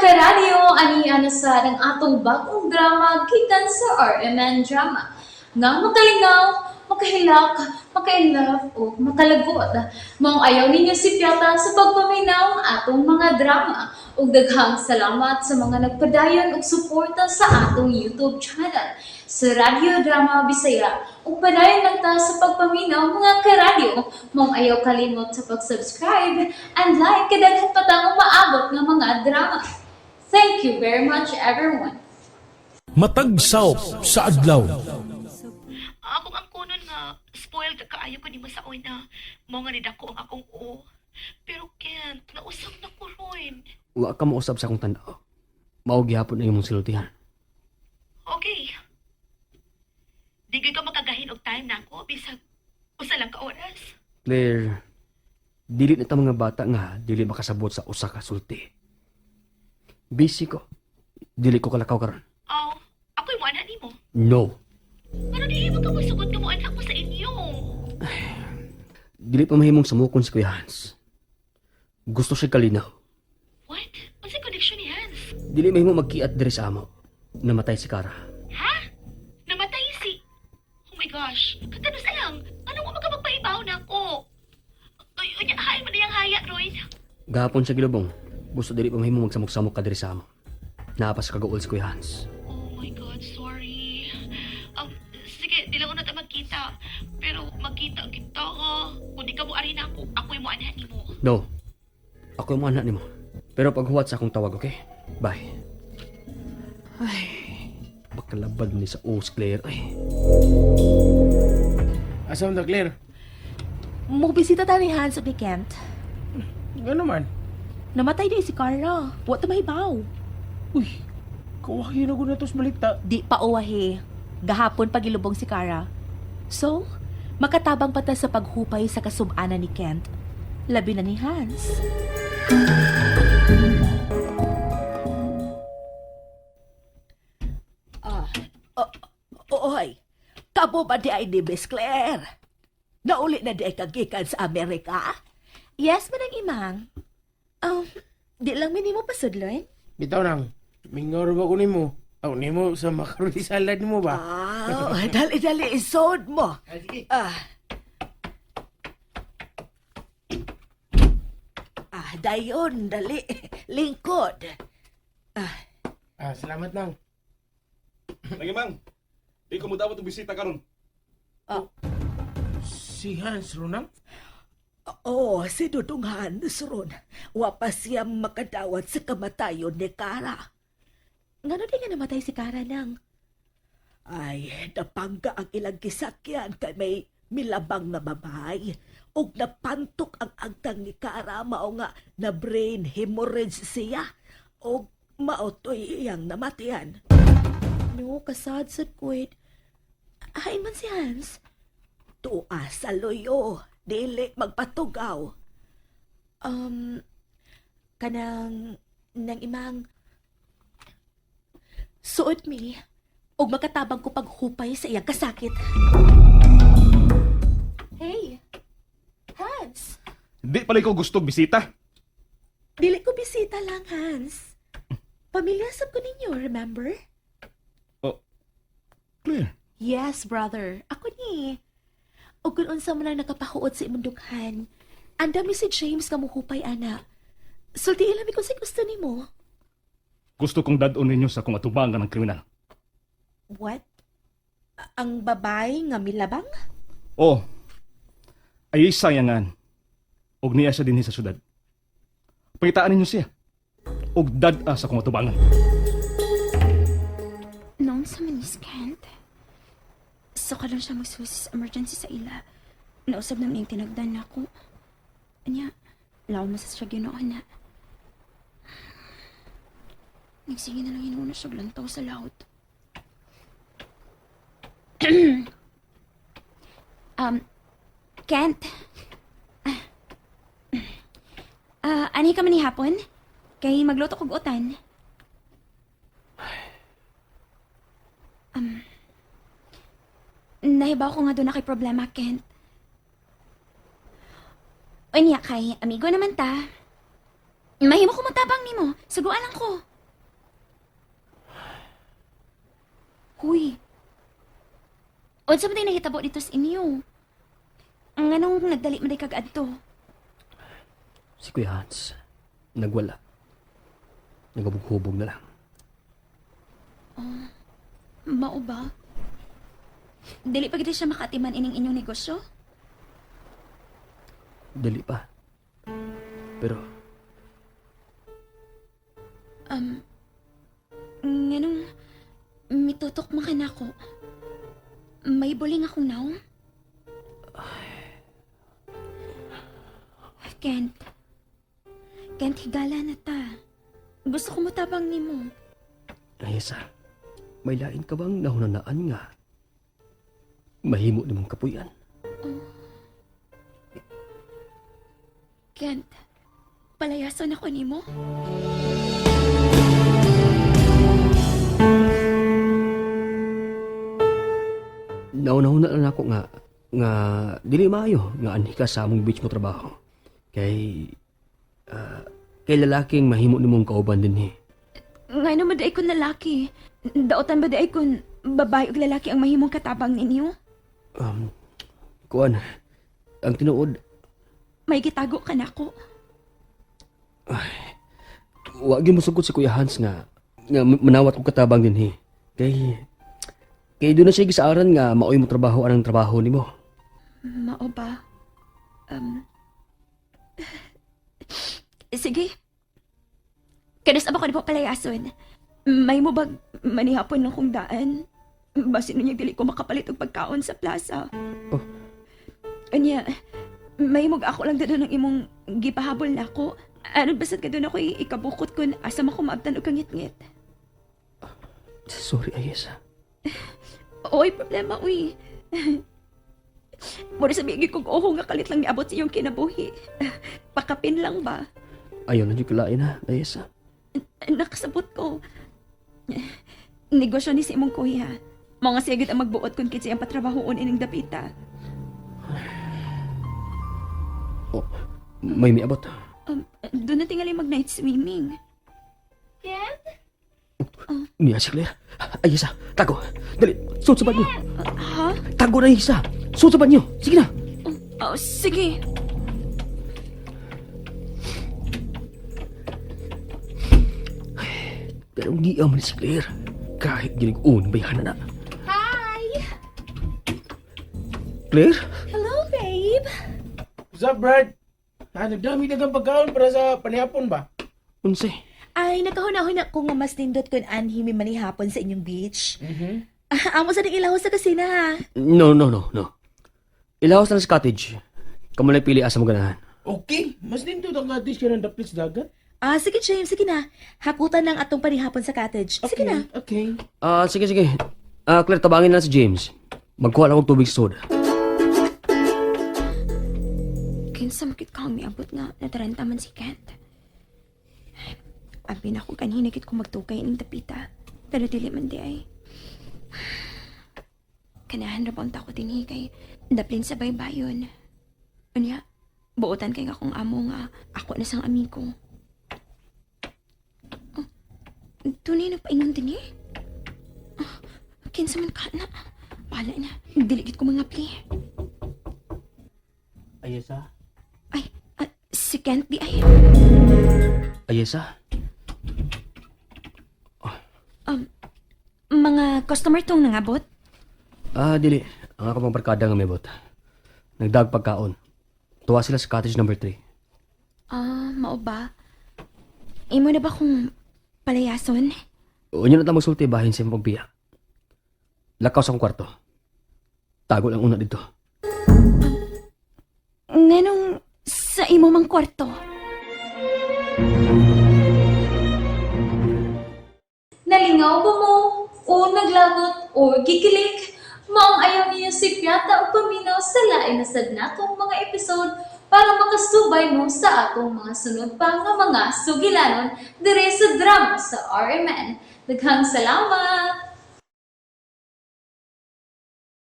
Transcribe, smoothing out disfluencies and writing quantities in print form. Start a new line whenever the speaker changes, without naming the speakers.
Karadyo, ani ana sa ang atong bagong drama gikan sa RMN Drama. Nga makalingaw, makahilak, maka-inlove o makalagot. Maong ayaw ninyo sipyata sa pagpaminaw ang atong mga drama. Ug daghang salamat sa mga nagpadayon og suporta sa atong YouTube channel sa Radyo Drama Bisaya. Ug padayon lang ta sa pagpaminaw, mga karadyo. Maong ayaw kalimot sa pag-subscribe and like kay daghan pa tang umaabot nga mga drama. Thank you very much, everyone.
Matag saop sa adlaw.
Akong ang kunon nga spoiled kaayo ko nimo sa una. Mao nga nidako ang akong o. Pero Kent, nausap na ko ron.
Wa ka mausab sa akong tan-aw. Mao gihapon ang imong silutihan.
Okay. Di gyud ka makagahin og time nako bisag usa lang ka oras.
Claire, dili na ta mga bata nga dili makasabot sa usa ka sulti. Busy ko. Dili ko kalakaw karon.
Aw, ako'y mo ana nimo.
No.
Pero dili mo ka mosugot nga mo ko sa inyo.
Dili pa mahimong samukon si Kuya Hans. Gusto siya kalinaw.
What? Unsay connection ni Hans?
Dili mahimo magkiat diri sa amo. Namatay si Kara.
Ha? Namatay si... Oh my gosh. Katanos lang. Ano mo magpaibaw na ako? Ay, unya, hay man na haya, Roy.
Gahapon siya gilubong. Gusto dili pa mahimo magsamok-samok ka diri sa amo. Naa pa sa kaguol si Kuya Hans.
Oh my God, sorry. Sige, di lang na ta magkita. Pero magkita kita ha. Kung di ka mo ari na ako, ako'y mo anhan nimo.
No. Ako yung anak nimo. Pero paghuwat sa akong tawag, okay? Bye. Ay, bakalabad ni sa O's, Claire. Ay.
Asa man ta, Claire?
Mo bisita ta ni Hans ug ni Kent.
Ngano man?
Namatay di si Carla. Wa ta mahibaw.
Uy, kawahi na ko na to sa balita.
Di pa uwahi. Gahapon pagilubong si Cara. So, makatabang pa ta sa paghupay sa kasub-anan ni Kent. Labi na ni Hans.
Ah, oy, kamo ba di ay ni Miss Claire? Nauli na di ay kagikan sa Amerika?
Yes, manang imang. Di lang minimo pasudloy.
Bitaw nang, mingaw ba ko nimo? Aw, nimo sa macaroni salad nimo ba?
Ah, dali dali isod mo.
Ah, sige.
Ah. Ah, dayon, dali. Lingkod.
Ah, salamat nang.
Lagi mang, di ko mo dapat og bisita karon.
Si Hans Runang?
Oo, si Dudong Hans ron. Wa pa siya makadawat sa kamatayon ni Kara.
Ngano di nga namatay si Cara nang?
Ay, napangga ang ilang gisakyan kay may milabang na babae. Ug napantok ang agtang ni Kara mao nga na brain hemorrhage siya. Og mao to'y iyang namatian.
No, kasad sad kuwit. Hain man si Hans.
Tua sa luyo, dili magpatugaw.
Kanang nang imang suot mi ug makatabang ko paghupay sa iyang kasakit. Hey, Hans.
Di pala ko gusto og bisita.
Dili ko bisita lang, Hans. Pamilya sab ko ninyo, remember?
Claire.
Yes, brother. Ako ni. Ug kung unsa man ang nakapahuot sa imong dughan, andam ni si James nga muhupay ana. Sulti mi kung sa gusto nimo.
Gusto kong dad-on ninyo sa akong atubangan ng kriminal.
What? Ang babae nga milabang?
Oh, ay sayangan. Og niya siya dinhi sa syudad. Pangitaan ninyo siya. Og dad-a sa akong atubangan.
Noon sa manis, Kent. So ka lang siya magsusi sa emergency sa ila. Nausab naman yung tinagdan na ako. Anya, law mo sa siya ginoon na. Nagsige na lang inuuna siya lantaw sa laot. Kent. Ah, ani ka man ni hapon? Kay magluto kog utan. Nahibaw ko nga doon na kay problema, Kent. Unya kay, amigo naman ta. Mahimo ko matabang nimo. Suguan lang ko. Huy. Unsa man day nahitabo dito sa inyo? Nganong nagdali man day kag adto?
Si Kuya Hans, nagwala. Nagabog-hubog na lang.
Mao ba? Dili pa gid siya makatiman ining inyong negosyo?
Dali pa. Pero,
Nganong mitutok man ka nako. May buling akong naong. Kent. Kent, higala na ta. Gusto ko motabang nimo.
Ayesa, may lain ka bang nahunanaan nga? Mahimo nimong kapuyan.
Kent, palayason ako nimo.
Naunahuna lang ako nga nga dili maayo nga anhi ka sa among beach mo trabaho. Kay kay lalaking mahimo nimong kauban dinhi.
Ngano man di kon lalaki? Daotan ba di ay kun babae ug lalaki ang mahimong katabang ninyo?
Kuan, ang tinuod
May gitago ka nako.
wa gyud mosugot si Kuya Hans nga nga manawat og katabang dinhi. Kay kay doon na siya gisaaran nga maoy mo trabaho anang trabaho nimo.
Mao ba? Sige. Kanas ba ko na po palayason? May mo bag manihapon ng kong daan? Basin niya dili ko makapalit og pagkaon sa plaza.
Oh.
Anya, may mog ako lang dadon ng imong gipahabol nako. Ano basta't ka doon ako ikabukot kun asa man ko maabtan og kangitngit.
Sorry, Ayesa.
Oy, problema, uy. Mura sabihin kong oho nga kalit lang niabot sa iyong kinabuhi. Pakapin lang ba?
Ayaw na jud kalain ha, Ayesa.
Nakasabot ko. Negosyo ni si imong kuya. Mga siya gid ang magbuot kung kitsi ang patrabahoon ining dapita.
Oh, may miabot.
Doon na tingali mag night swimming.
Kent?
Niya si Claire. Ayesa, tago. Dali, suot sa banyo.
Ha?
Tago na isa. Suot sa banyo. Sige na.
Oh, sige.
Pero ngiya man si Claire. Kahit ginig-un, bayhana na.
Hi!
Claire?
Hello, babe!
What's up, Brad? Ah, nagdami na kang pagkaon para sa panihapon ba?
Unsay?
Ay, nakahuna-huna ko nga mas nindot kun anhi mi manihapon sa inyong beach. Ah, amo sa ning ilaw sa kasina ha.
No, no, no, no. Ilawas na sa cottage. Kamu lang pili asa mo ganahan.
Okay, mas nindot ang cottage ka ng dapit sa dagat.
Ah, sige James, sige na. Hakutan lang atong panihapon sa cottage. Sige na.
Okay.
Ah, sige, sige. Ah, Claire, tabangin na lang si James. Magkuha lang og tubig sa soda.
Kinsa makit ka ang miabot nga nataranta man si Kent. Abi na ako kanina kit ko magtukay ining dapita. Pero dili man di ay. Kanahan ra ba ang takot dinhi kay daplin sa baybayon. Unya, buotan kay nga akong amo nga ako na sang amigo. Oh, tunay nagpaingon dinhi? Ah, kinsa man ka na? Wala na. Dili gid ko mga pli.
Ayesa?
Ay, ah, si Kent di ay.
Ayesa?
Mga customer tong nangabot?
Ah, dili. Ang ako pang barkada nga mibot. Nagdag pagkaon. Tuwa sila sa cottage number 3.
Ah, mao ba? Imo na ba kung palayason?
Unya na ta magsulti bahin sa imong pagbiya. Lakaw sa akong kwarto. Tago lang una dito.
Nganong sa imo mang kwarto?
Nalingaw ba mo? O naglangot o gikilig? Maong ayaw niyo si Piata o paminaw sa lain na sad natong mga episode para makasubay mo sa atong mga sunod pa nga mga sugilanon dire sa drama sa RMN. Daghang salamat!